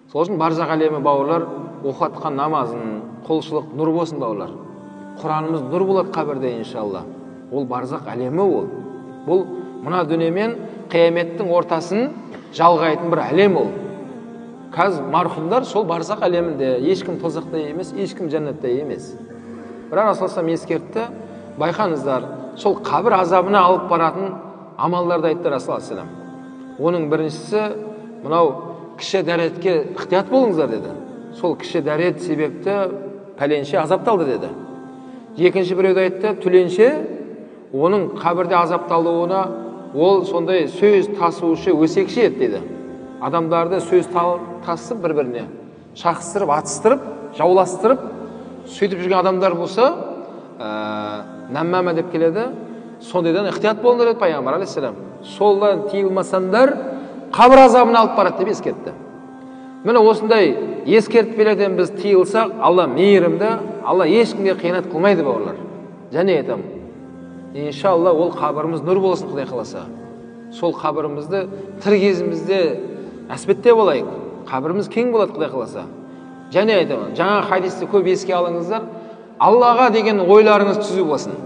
Сол үшін барзақ әлемі, бауырлар, оқытқан намазын, құлшылық нұр болсын, бауырлар. Құранымыз нұр болады қабірде, иншалла. Ол барзақ әлемі ол. Бұл мына дүние мен қияметтің ортасын жалғайтын бір әлем ол. Қазір марқұмдар сол барзақ әлемінде, ешкім тозақта емес, ешкім жәннатта емес. Бірақ Расулаллах ескертті, байқаңыздар, сол қабір азабына алып баратын амалдарды айтты Расулаллах. Оның біріншісі мынау кіші дәретке ықтият болыңыздар деді. Сол кіші дәрет себепті пәленше азапталды деді. Екінші біреуді айтты, түленше оның қабірде азапталуына ол сондай сөз тасушы өсекші еді деді. Адамдарды сөз тасып бір-біріне шақыстырып, атыстырып, жауластырып сөйтіп жүрген адамдар болса, нәммәмә деп келеді, сондайдан ықтият болыңдар деді пайғамбар алейхиссалам. Солдан тыйылмасаңдар қабір азабына алып барады деп ескертті. Міне осындай ескертпелерден біз тыйылсақ, Алла мейірімді, Алла ешкімге қиянат қылмайды, бауырлар. Және айтамын, иншалла ол қабіріміз нұр болсын, Құдай қаласа. Сол қабірімізді тірі кезімізде әспеттеп алайық. Қабіріміз кең болады, Құдай қаласа. Және айтамын, жаңа хадисті көп еске алыңыздар. Аллаға деген ойларыңыз түзу болсын.